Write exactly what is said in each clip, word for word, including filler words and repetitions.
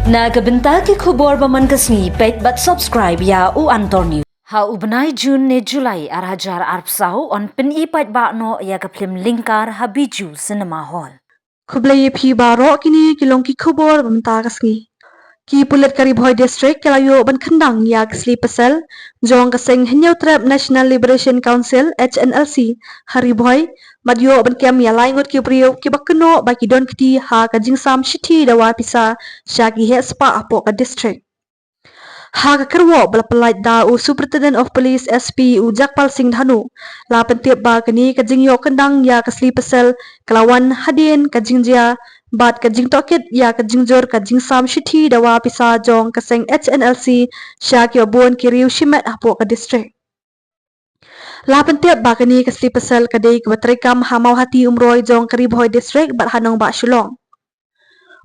Na ka bynta ki khubor ba man ka sngi, peit bad subscribe ïa U Antor News. Ha u bnai June ne July ar hajar arphew saw yn pyni paidbah noh ïa ka phlim Lyngkar ha Bijou Cinema Hall. Khublei ïa phi baroh, kine ki long ki khubor ba mynta ka sngi. Ki pulit ka Ri Bhoi District ki la ïoh ban kyndang ïa ka sleeper cell jong ka seng Hynñiewtrep National Liberation Council, H N L C, ha Ri Bhoi, bad ïoh ban kem ïa lai ngut ki briew kiba kynnoh ba ki don kti ha ka jingsam shithi dawa pisa sha ki heh spah hapoh ka district. Ha ka kyrwoh ba la pynlait da u Superintendent of Police, S P, u Jagpal Singh Dhanu, la pyntip ba kane ka jingïoh kyndang ïa ka sleeper cell ka la wan hadien ka jingjia bad ka jingtohkit ïa ka jingjur ka jingsam shithi dawa pisa jong ka seng H N L C sha kiba bun ki riew shimet hapoh ka district. La pyntip ba kane ka sleeper cell ka dei kaba treikam ha Mawhati Umroi jong ka Ri Bhoi District bad ha nongbah Shillong.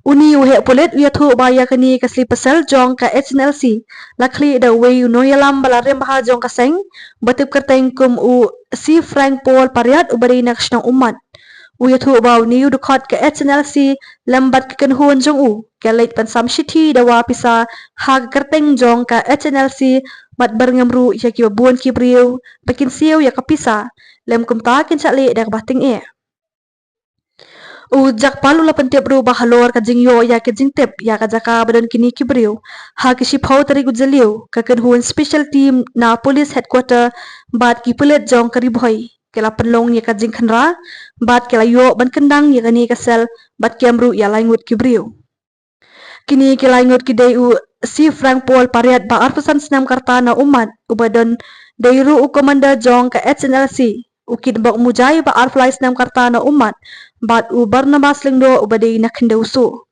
Une u heh pulit u ïathuh ba ïa kane ka sleeper cell jong ka H N L C la khlieh da uwei u nongïalam ba la rim bha jong ka seng, ba tip kyrteng kum u C. Frank Paul Pariat, uba dei na ka shnong Ummat. U ïathuh ba une u dkhot ka H N L C lem bad ka kynhun jong u ki leit ban sam shithi dawa pisa ha ka kyrteng jong ka H N L C, bad byrngem ruh ïa kiba bun ki briew ba kin siew ïa ka pisa, lym kumta kin shah leh da kaba tyngeh. U Jagpal u la pyntip ruh ba halor ka jingïoh ïa ka jingtip ïa ka jaka ba don kine ki briew, ha ka shiphew tarik u Jylliew, ka kynhun special team na Police Headquarter bad ki pulit jong ka Ri Bhoi ki la pynlong ïa ka jingkhynra bad ki la ïoh ban kyndang ïa kane ka cell bad kem ruh ïa lai ngut ki briew. Kine ki lai ngut ki dei u C. Frank Paul Pariat, ba arphew san snem ka rta, na Ummat, uba don dei ruh u commander jong ka H N L C, u Kitbok Mujai, ba arphew lai snem ka rta, na Ummat, bad u Barnabas Lyngdoh, uba dei na Khyndew Soo.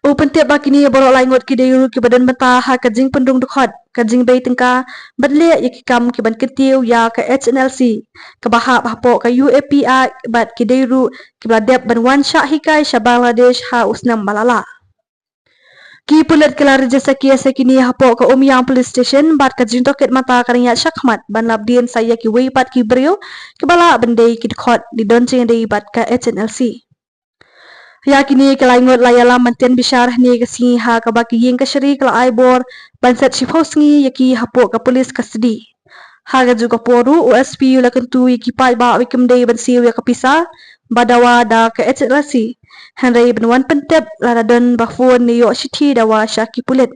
U pyntip ba kine baroh lai ngut ki dei ruh kiba don bynta ha ka jingpynrung dkhot, ka jingbei tyngka, bad leh ïa ki kam kiban kyntiew ïa ka H N L C, kaba hap hapoh ka U A P Act, bad ki dei ruh kiba la dep ban wan shah hikai sha Bangladesh ha u snem ba la lah. Ki pulit ki la register case ïa kine hapoh ka Umiam Police Station, bad ka jingtohkit mynta ka dang ïaid shakhmat ban lap dien sa ïa kiwei pat ki briew kiba lah ban dei ki dkhot, ki don jingïadei bad ka H N L C. Ïa kine ki lai ngut la ïalam ban tian bishar hynne ka sngi, ha kaba ki ïing kashari ki la ai bor ban set shiphew sngi ïa ki hapoh ka police custody. Ha kajuh ka por ruh, u S P u la kyntu ïa ki paidbah ba kim dei ban siew ïa ka pisa ba dawa da ka H N L C, hynrei ban wan pyntip lada don ba phone ne ïoh shithi dawa sha ki pulit.